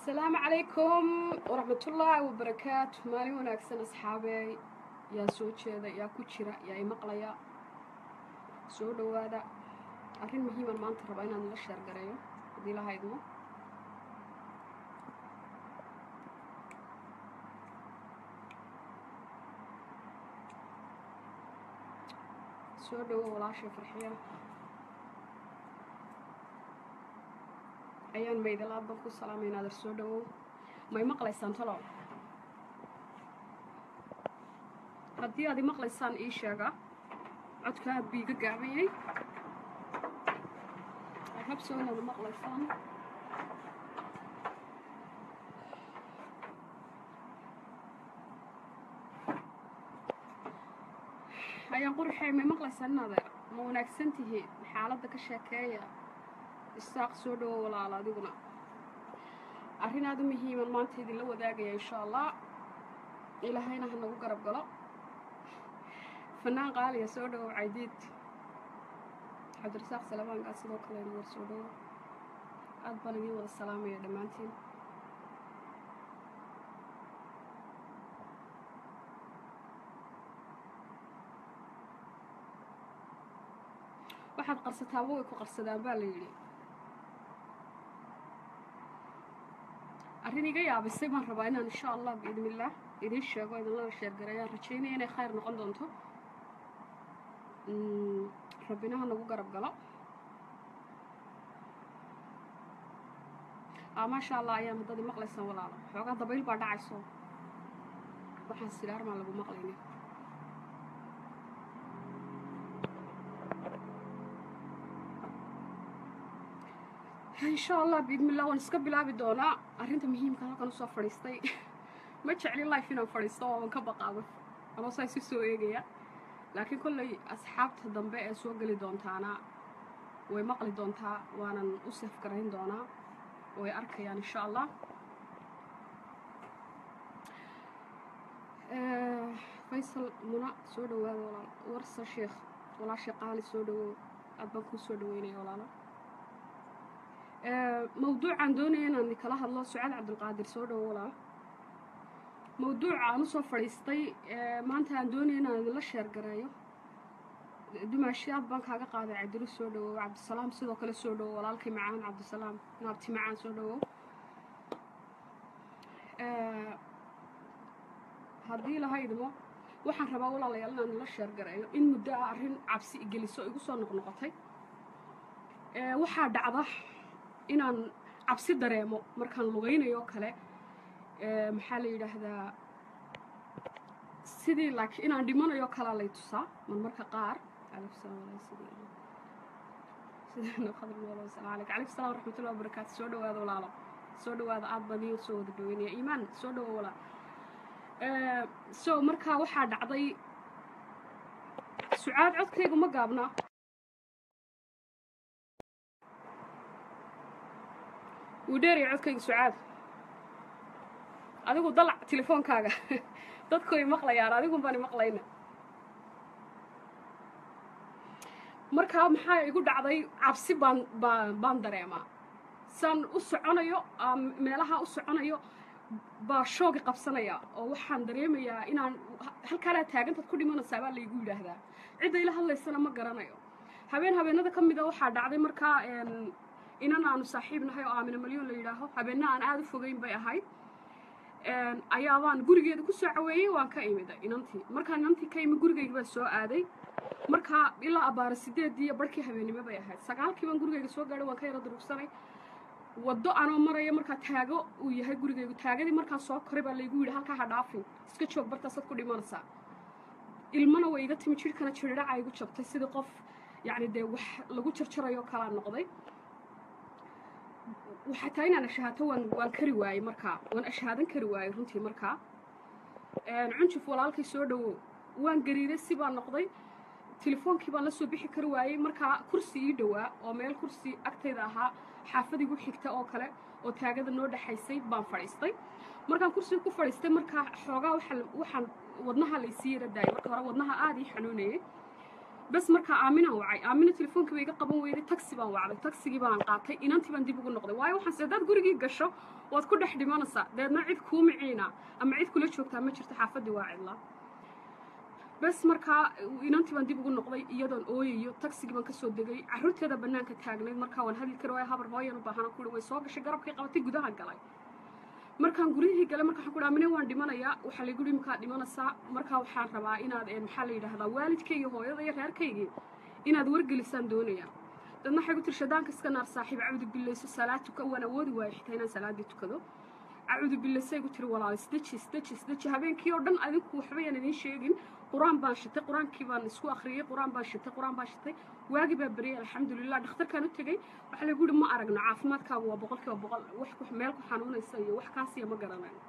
Asalaamu calaykum waraxmatullaahi wabarakaatu. Maalin wanaagsan asxaabey, yaa soo jeeda, yaa ku jira, yaa imaqlaya, soo dhowaada. Arrin muhiiman maanta rabaa inaan la sheergareeyo haddii la haydmo. Soo dhowo walaashay Farxiya ayaan maydalaad baan ku salaamay. Naadir soo dhowow. May maqlaysaan talow? Haddii aad imaqlaysaan ii sheega, codka aad buu iga gaabayay. Habsoo inaad maqlaysaan. Ayaan qurxey, may maqlaysaan naadeer? Ma wanaagsan tihiin? Xaaladda ka sheekeeya. Isaaq soo dhowo walaala. Adiguna arrin aada u muhiiman maanta idinla wadaagaya insha Allah, ilaahayna ha nagu garab galo. Fanaan qaaliya soo dhowow. Caydiid Cabdirasaaq Salamaankaa sidoo kalena war soo dhowow. Aad baan idiin wada salaamaya dhammaantiin. Waxaad qarsataaba way ku qarsadaan baa la yidhi. Arrin iga yaabisay baan rabaa inaan insha Allah biidnillaah idiin sheego, idinlana sheergareeyaan. Rajaynaya inay khayr noqon doonto, rabbina ha nagu garab galo. Maasha Allah, ayaa muddadii maqlaysaan walaalo. Xoogaa dabayl baa dhacayso, waxaan sidaarmaan lagu maqlayna. Insha Allah biidnillah waan iska bilaabi doonaa arrinta muhiimka halkan usoo fadhiistay. Ma jecli life inaan fadhiisto oo waan ka baqaaba anoo saa isu soo eegaya, laakiin kolley asxaabta dambe ee soo geli doontaana way maqli doontaa, waanan u safgarayn doonaa, way arkayaan insha Allah. Faysal Muna soo dhawaada walaal. Warsa Sheekh walaashay qaali soo dhawow, aad baan kuu soo dhaweynaya walaalo. Mawduucaan doonaya inaan kala hadlo, Sucaad Cabdulqaadir soo dhawo walaal. Mawduuca aan usoo fadhiistay maanta aan doonaya inaan idinla sheergareeyo, dumaashi aad baan kaaga qaaday. Cabdilu soo dhawow. Cabdisalaam sidoo kale soo dhawow walaalkay macaan. Cabdisalaam naabti macaan soo dhawow. Haddii laha idmo, waxaan rabaa walaalayaal inaan idinla sheergareeyo in muddo ah arrin cabsi igeliso igu soo noqnoqotay. Waxaa dhacda inaan cabsi dareemo markaan lugaynayo kale, maxaa la yidhaahdaa, sidii laakiin inaan dhimanayo kalaa lay tusaa marmarka qaar. Calaykum salam waraxmatullahi wabarakaatu. Soo dhawaada walaalo, soo dhawaada, aad baan idiin soo wada dhaweynaya. Iimaan soo dhawo walaal. So markaa waxaa dhacday, Sucaad codkaygu ma gaabna, wuu dheeraya codkayga. Sucaad adigu dalac telefoonkaaga, dadku way maqlayaan, adigun baan maqlayna. Markaa maxaa igu dhacday? Cabsi baan baan baan dareemaa saan u soconayo, meelaha u soconayo baa shoogi qabsanaya, oo waxaan dareemayaa inaan halkaanaa taagantaad ku dhimanaysaa baa laygu yidhaahdaa. Cidda ila hadlaysana ma garanayo. Habeen habeenada ka mida waxaa dhacday markaa inan aanu saaxiib nahay oo Aamina Malyoon la yidhaaho, habeenna aan aada u fogeyn bay ahayd, ayaabaan gurigeeda kusoo caweeyey. Waan ka imida inantii. Markaan inantii ka imi, gurigayga baan soo aaday. Markaa ilaa abaara 8dii iyo barhkii habeennimo bay ahayd. 9kii baan gurigayga soo gaadhay, waan ka yara durugsanay. Waddo anoo maraya, markaa taago uu yahay gurigaygu, taagadii markaan soo koray baa laygu yidhi halkaa ha dhaafin, iska joog, bartaasaad ku dhimanaysaa. Ilmana way iga timi, jidhkana jiridhaca igu jabtay, sidii qof yacni dee wax lagu jarjarayo kalaa noqday. Waxaa taa inaan ashahaato waan kari waayey, markaa waan ashhaadan kari waayey runtii. Markaa Cunjuf walaalkay soo dhawow. Waan gariiray, si baan noqday, telefoonkii baan la soo bixi kari waayey. Markaa kursi ii dhowaa oo meel kursi agtayda ahaa, xaafad igu xigta oo kale oo taagada noo dhexaysay baan fadhiistay. Markaan kursiga ku fadhiistay, markaa xoogaa waxaan wadnaha laysii yara daayay. Marka hore wadnaha aada ii xanuunayay. Bas markaa Aaminaan wacay. Aamina telefoonka bay iga qaban weyday. Taxi baan wacday, taxigii baan qaatay, inantii baan dib ugu noqday, waayo waxaan se haddaad gurigii gasho waad ku dhex dhimanaysaa, deedna cid kuu miciina ama cid kula joogtaa ma jirto, xaafaddii waa cidlaa. Bas markaa inantii baan dib ugu noqday iyadoon ooyayo. Taxigii baan kasoo degay, carruurteeda bannaanka taagnayd. Markaa waan hadli kari waaya, habar hooyan u baahana kuhi. Way soo gashay, garabkay qabatay, gudaha galay. Markaan guryihii galay, marka waxaan ku amine waan dhimanayaa. Waxaa laygu yidhi imikaad dhimanaysaa. Markaa waxaan rabaa inaad, maxaa la yidhaahdaa, waalidkaygi, hooyada iyo reerkaygii inaad wargelisaan doonaya. Dadna waxay ku tiri shadaanka iska naar saaxiib, acuudu billayso, salaad tuka. Waan awoodi waayay xitaa inaan salaadii tukado. Acuudu billaysay ku tiri, walaal isdeji, isdeji, isdeji. Habeenkii oo dhan adinku waxba yaan idiin sheegin. Qur-aan baan shitay, qur-aankii baan isku akhriyey, qur-aan baan shitay, qur-aan baan shitay. Waagi baa beriyay, alxamdulilah. Dhakhtarkaan u tegey, waxaa lagu yidhi ma aragno, caafimaadkaagu waa 100%, wax meel ku xanuunaysa iyo wax kaasiya ma garanayo.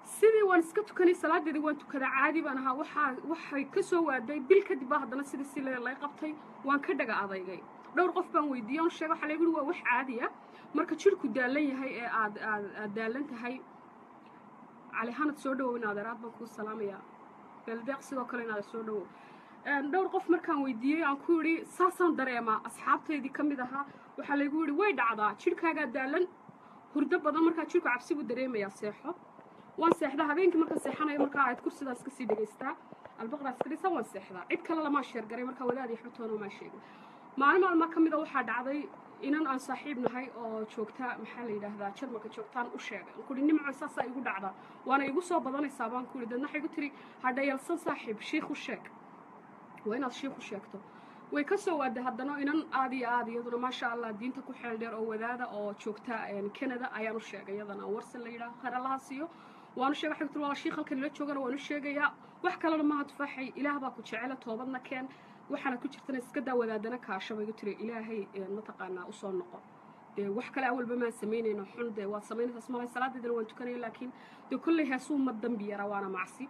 Sidii waan iska tukanay, salaadeedii waan tukadaa, caadi baan ahaa. Waxaa waxay ka soo waaday bil kadib baa haddana sidii si lay qabtay. Waan ka dhaga adaygay. Dhowr qof baan weydiiyey oon sheegay. Waxaa lagu yidhi waa wax caadi ah marka jidhku daalan yahay ee aad aad aad daalan tahay. Cali Hanad, soo dhawow in adeeraad baan kuu salaamayaa. Beeldeeq sidoo kale inaad soo dhawow. Dhowr qof markaan weydiiyey aan ku yidhi saasaan dareemaa, asxaabtaydii ka mid ahaa, waxaa laygu yidhi way dhacdaa, jidhkaagaa daalan, hurdo badan, markaa jidhku cabsi buu dareemayaa, seexo. Waan seexdaa habeenkii. Markaan seexanayo markaa aad kursidaas kasii dhegaystaa, Albaqraa iska dhigtaa, waan seexdaa. Cid kale lamaa sheergaray markaa, wadaad iyo waxba maa sheegin. Maalin maalmaa ka mid a waxaa dhacday inan aan saaxiib nahay oo joogta, maxaa la yidhaahdaa, Jarmalka joogtaan u sheegay. Aan kuhi nimco saasaa igu dhacda, waana igu soo badanaysaa baan ku yidhi. Dadna waxay igu tiri hadhayalsan saaxiib, shiikh u sheeg, waa inaad shiikh u sheegto. Way ka soo waaday haddana inan aad iyo aad iyaduna maasha Allah diinta ku xeel dheer oo wadaada oo joogta Canada ayaan u sheegay, iyadana Warsan la yidhaha, khayr Allaha siiyo. Waanu sheegay. Waxay ku tiri waa shiikh halkan ila joogana waanu sheegayaa, wax kalena maaha Tufaaxay, Ilaah baa ku jecela, toobadna keen, waxaana ku jirtana iska daa, wadaadana kaasho bay igu tiri, Ilaahay mataqaanaa usoo noqo. Dee wax kale awalba maan samaynayno xun, dee waad samaynaysaas malay. Salaadeedana waan tukanaya, laakiin dee kolley heesuu ma dambi yara, waana macsi.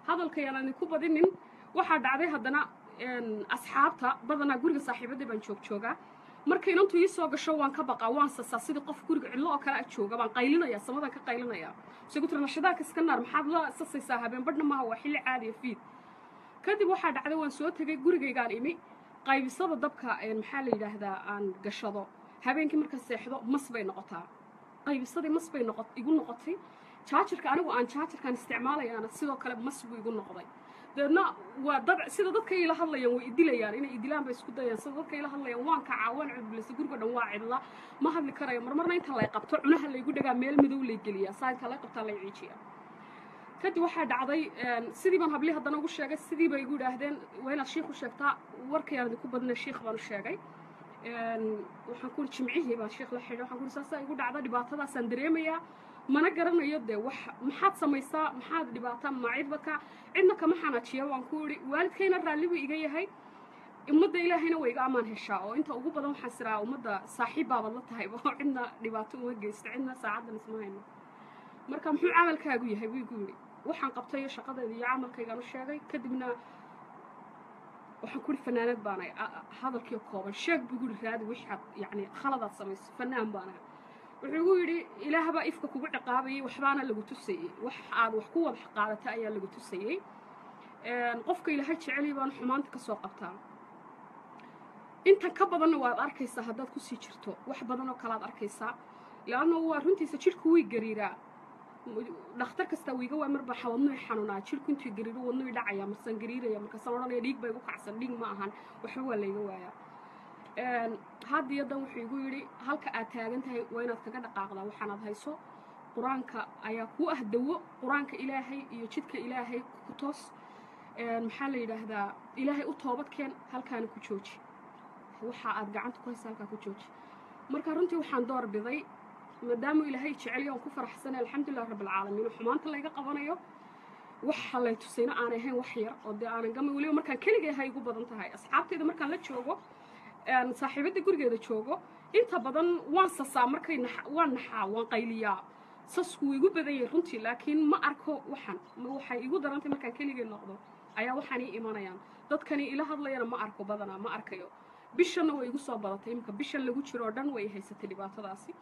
Hadalka yaan idinku badinin. Waxaa dhacday haddana asxaabta badanaa guriga saaxiibadii baan joog joogaa. Marka inantu ii soo gasho waan ka baqaa, waan sasaa, sidii qof guriga cidlo oo kale a jooga baan qaylinaya, samadan ka qaylinaya. Mise ku tiri nashadaanka iska naar, maxaad la sasaysaa? Habeen badhna maaha, waa xilli caadiya fiid. Kadib waxaa dhacday waan soo tegay, gurigaygaan imi. Qaybisada dabka, maxaa la yidhaahdaa, aan gashado habeenkii markaan seexdo mas bay noqotaa. Qaybisadii mas bay noqo igu noqotay. Jaajarka anigu aan jaajarkaan isticmaalayaana sidoo kale mas buu igu noqday. Deedna waa dad sida dadka ila hadlayaan way idilayaan, inay idilaan bay isku dayaan. Sida dadka ila hadlayaan waan kacaa, waan cudbilaysa, guriga dhan waa cidla, ma hadli karayo. Marmarna inta lay qabto cunaha laygu dhagaa, meel madow lay geliyaa, saa inta lay qabtaa lay ciijiyaa. Kadib waxaa dhacday sidii baan hablii haddana ugu sheegay, sidii bay igu yidhaahdeen waa inaad shiikh u sheegtaa. Warkayaan idinku badnay, shiikh baan u sheegay. Waxaan ku jimcihii baan shiikh la xidhay. Waxaan ku saasaa igu dhacda, dhibaatadaasaan dareemayaa, mana garanayo dee wax maxaad samaysaa, maxaad dhibaata ma cidba ka cidna kama xanaajiya waan ku idhi. Waalidkayna raalli buu iga yahay, ummadda Ilaahayna way iga ammaan heshaa, oo inta ugu badan waxaan siraa ummadda saaxiib baabad la tahay, oo cidna dhibaato uma geysto, cidna saacaddan isma hayno. Marka muxuu camalkaagu yahay buu igu yidhi. Waxaan qabtay iyo shaqadeeda iyo camalkaygaan u sheegay. Kadibna waxaan ku yidhi fanaanad baanay. Hadalkii kooban sheeg buu igu yidhi, raadi wixaad yacni khaladaad samayso. Fanaan baanay, wuxuu igu yidhi Ilaah baa ifka kugu ciqaabayay, waxbaana lagu tusayey, wax aad wax ku wada qaadata ayaa lagu tusayey. Qofka Ilaahay jeceliy baana xumaanta ka soo qabtaa. Intan ka badanna waad arkaysaa haddaad kusii jirto, wax badan oo kalaad arkaysaa. Leanna waa runtiisa, jidhku way gariiraa, dhakhtar kastaa wiiga waa marba wadnuy xanuunaa, jidhku intuu gariiro wadnuy dhacaya, marsaan gariiraya, markaasaan odhanaya dhiig baa igu kacsan, dhiig ma ahan, waxba waa layga waayaa. Haddiyo dan wuxuu igu yidhi halka aad taagan tahay waa inaad kaga dhaqaaqdaa waxaanaad hayso. Qur-aanka ayaa kuu ah dawo, qur-aanka Ilaahay iyo jidka Ilaahay ku toos, maxaa la yidhaahdaa, Ilaahay u toobad keen, halkaana ku jooji waxa aad gacanta ku haysa, halkaa ku jooji. Marka runtii waxaan door biday maadaama Ilaahay jeceliyo aan ku faraxsanay, alxamdulilah rabbilcaalamiin, xumaanta layga qabanayo waxa lay tusayna aanay ahayn wax yar oo dee aanan gamay. Weliba markaan keligay ahay igu badan tahay. Asxaabtayda markaan la joogo, saaxiibadda gurigeeda joogo, inta badan waan sasaa, markay waan naxaa, waan qayliyaa, sasku wuu igu badan yahay runtii, laakiin ma arko waxaan. Waxay igu darantay markaan keligay noqdo ayaa waxaan ii imanayaan. Dadkani ila hadlayana ma arko, badanaa ma arkayo. Bishanna way igu soo badatay, imika bishan lagu jiro oo dhan way haysatay dhibaatadaasi.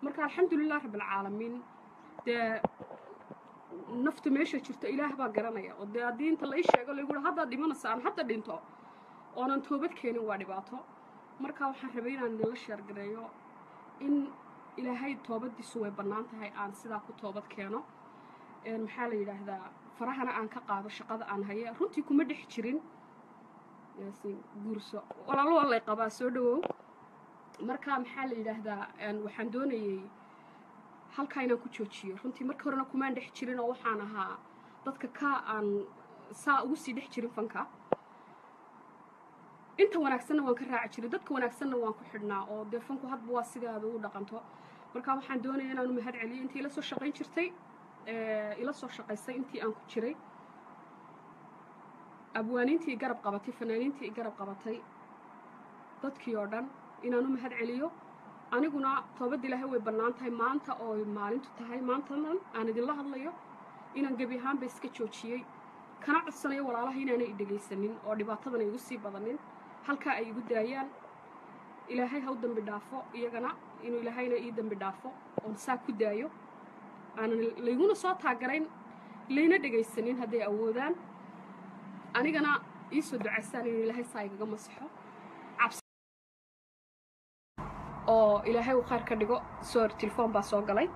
Marka alxamdulilah rabbilcaalamiin, dee naftu meesha jirto Ilaah baa garanaya, oo dee haddii inta la ii sheego lagu haddaad dhimanaysa aan hadda dhinto. Oonan toobad keenin waa dhibaato. Marka waxaan rabay inaan idinla share gareeyo in Ilaahay toobadiisu way bannaan tahay, aan sidaa ku toobad keeno, maxaa la yidhaahdaa, farahana aan ka qaado shaqada aan haya. Runtii kuma dhex jirin. Yaasiin guurso walaalo, waa lay qabaa, soo dhawow. Marka maxaa la yidhaahdaa, waxaan doonayay halkaa inaan ku joojiyo. Runtii marka horena kumaan dhex jirin oo waxaan ahaa dadka ka aan saa ugu sii dhex jirin fanka. Inta wanaagsanna waan ka raaci jiray, dadka wanaagsanna waan ku xidhnaa, oo dee fanku hadba waa sidaada u dhaqanto. Marka waxaan doonaya inaanu mahad celiyo intii ila soo shaqayn jirtay, ila soo shaqaysay intii aan ku jiray, abwaaniintii garab qabatay, fanaaniintii garab qabatay, dadkii oo dhan inaan u mahad celiyo. Aniguna toobadda Ilaahay way bannaan tahay. Maanta oo maalintu tahay maantanan aan idinla hadlayo, inaan gebi ahaanba iska joojiyey, kana codsanayo walaalaha inaanay i dhegaysanin oo dhibaatadana igu sii badanin, halkaa ay igu daayaan. Ilaahay ha u dambi dhaafo iyagana, inuu Ilaahayna ii dambi dhaafo oon saa ku daayo, aanan layguna soo taagarayn, layna dhegaysanin hadday awoodaan, anigana ii soo ducaysaan inuu Ilaahay saa igaga masaxo oo Ilaahay uu khayr ka dhigo. Soor, telefoon baa soo galay.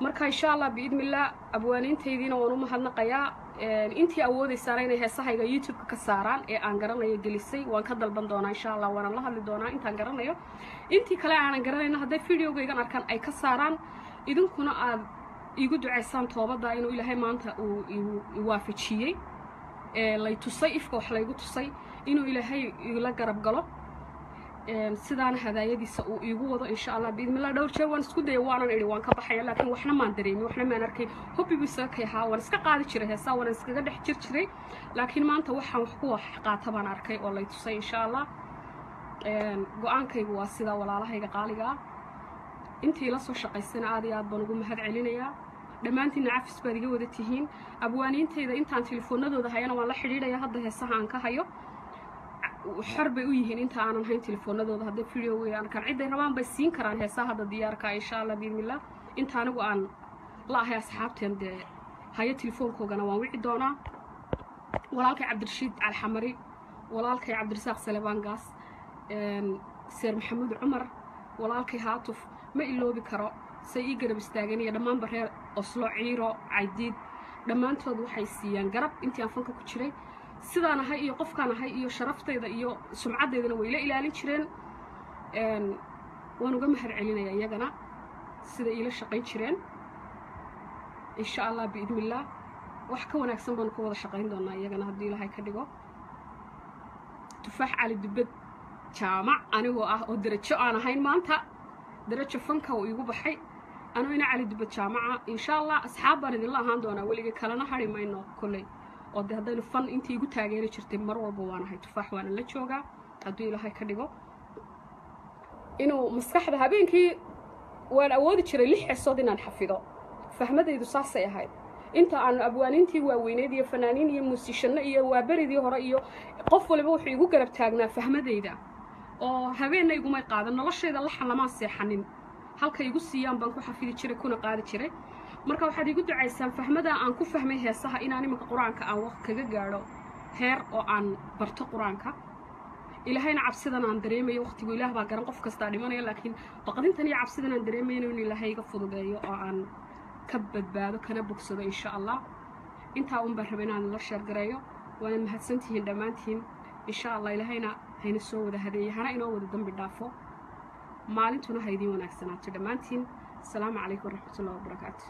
Marka insha Allah biidnillaah, abwaaniintaydiina waan u mahadnaqayaa. Intii awoodaysaana inay heesahayga YouTube-ka ka saaraan ee aan garanayo gelisay waan ka dalban doonaa insha Allah, waana la hadli doonaa intaan garanayo. Intii kale aanan garanayno, hadday videogaygan arkaan, ay ka saaraan. Idinkuna aad iigu ducaysaan toobadda inuu Ilaahay maanta uu iwaafajiyey, lay tusay ifka wax laygu tusay, inuu Ilaahay ila garab galo, sidaana hadaayadiisa uu iigu wado insha Allah biidnillah. Dhowr jeer waan isku dayay, waanan idhi waan ka baxaya, laakiin waxna maan dareemin, waxna maan arkay. Hobby buu isaga kay ahaa, waan iska qaadi jiray heesaa, waan iskaga dhex jir jiray, laakiin maanta waxaan wax ku wax qaata baan arkay oo lay tusay insha Allah. Go-aankaygu waa sidaa, walaalahayga qaaliga ah. Intii ila soo shaqaysana aad iyo aad baan ugu mahad celinayaa. Dhammaantiinna cafis baad iga wada tihiin. Abwaaniintayda intaan telefoonadooda hayana waan la xidhiidhaya. Hadda heesaha aan ka hayo xor bay u yihiin. Inta aanan hayn telefoonadooda, hadday video arkaan, cidday rabaan bay siin karaan heesaha hadda diyaarka insha Allah biidnillah. Inta anigu aan la ahay asxaabteen dee hayo telefoonkoogana waan wici doonaa. Walaalkay Cabdirashiid Alxamari, walaalkay Cabdirasaaq Salebaan Gaas, Seer Maxamuud Cumar, walaalkay Haatuf, ma iloobi karo say ii garab istaageen, iyo dhammaanba reer Oslo, Ciiro, Caydiid, dhammaantood waxay siiyaan garab intii aan fanka ku jiray. Sidaan ahay iyo qofkaan ahay iyo sharaftayda iyo sumcaddaydana way ila ilaalin jireen. Waan uga mahad celinaya iyagana sida iila shaqayn jireen. Insha Allah biidnillaah, wax ka wanaagsan baanu ka wada shaqayn doonaa iyagana haddii Ilaahay ka dhigo. Tufaax Cali Dubad Jaamac anigoo ah oo derajo aan ahayn, maanta derajo fanka uu iigu baxay, anuu ina Cali Dubad Jaamaca, insha Allah asxaab baan idinla ahaan doonaa weligay, kalena hari mayno kolley. Oo dee haddaynu fan intii igu taageeri jirtay mar walba waan ahay Tufaax, waana la joogaa hadduu Ilaahay ka dhigo. Inuu maskaxda habeenkii waan awoodi jiray 6 heesood inaan xafido, fahmadaydu saasay ahayd. Inta aanu abwaaniintii waaweyneed iyo fanaaniin iyo muusiishanno iyo waaberidii hore iyo qof waliba wuxuu igu garab taagnaa fahmadayda, oo habeenna igumay qaadan noloshayda laxan lamaan seexanin. Halka igu siiyaan baan ku xafidi jiray kuna qaadi jiray. Marka waxaad igu ducaysaan fahmada aan ku fahmay heesaha inaan iminka Qur-aanka aan waqt kaga gaadho heer oo aan barto Qur-aanka. Ilaahayna cabsidan aan dareemayo, waqtigu Ilaah baa garan, qof kastaa dhimanaya, laakiin baqdintan iyo cabsidan aan dareemayo inuu Ilaahay iga fududeeyo oo aan ka badbaado kana bogsado insha Allah. Intaa un baan raba inaan la share gareeyo. Waana mahadsantihiin dhammaantiin. Insha Allah Ilaahayna hayna soo wada hadeeye, hana inoo wada dambi dhaafo, maalintuna ha idiin wanaagsanaato dhammaantiin. Asalaamu calaykum waraxmatullahi wabarakaatu.